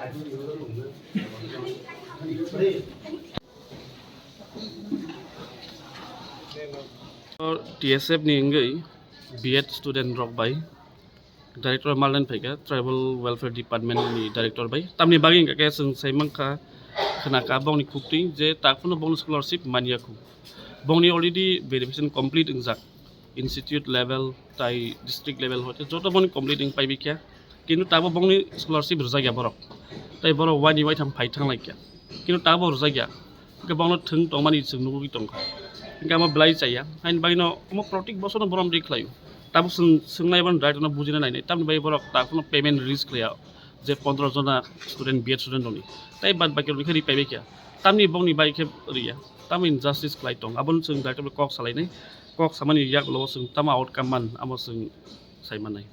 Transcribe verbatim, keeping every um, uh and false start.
T S F ni wngwi B Ed student rok bai director malden phaikha, tribal welfare department ni director bai. Tamni bagwi hwnkha khe chwng sai mankha, khna kha bongni khuktwi je tak phano bongni scholarship manya khu. Bongni already verification complete wngjak, institute level tai district level hoite joto bongni complete wng paibai kha. Kintu tabo bongni scholarship rwjakya borok, tai borok waini waitham phai thanglaikha, kintu tabo rwjakya. Hwnkhe bongno thwng tongmani chwng nugwi tongkha. Hwnkhe amo belai chaya, haini bagwino omo protik bosorno borom ri khlaio. Tabuk chwng swngnai, bono directorno bujina nainai, tamni bagwi borok tak phano payment release khlaiya, je pondro jona student, B Ed student rokni, tai bad baki rokni khe ri paibai kha. Tamni bongni bai khe riya, tamo injustice khlai tong, abono chwng director bai kok salainai, kok samani yak ulo chwng tamo outcome man, amo chwng sai mannai.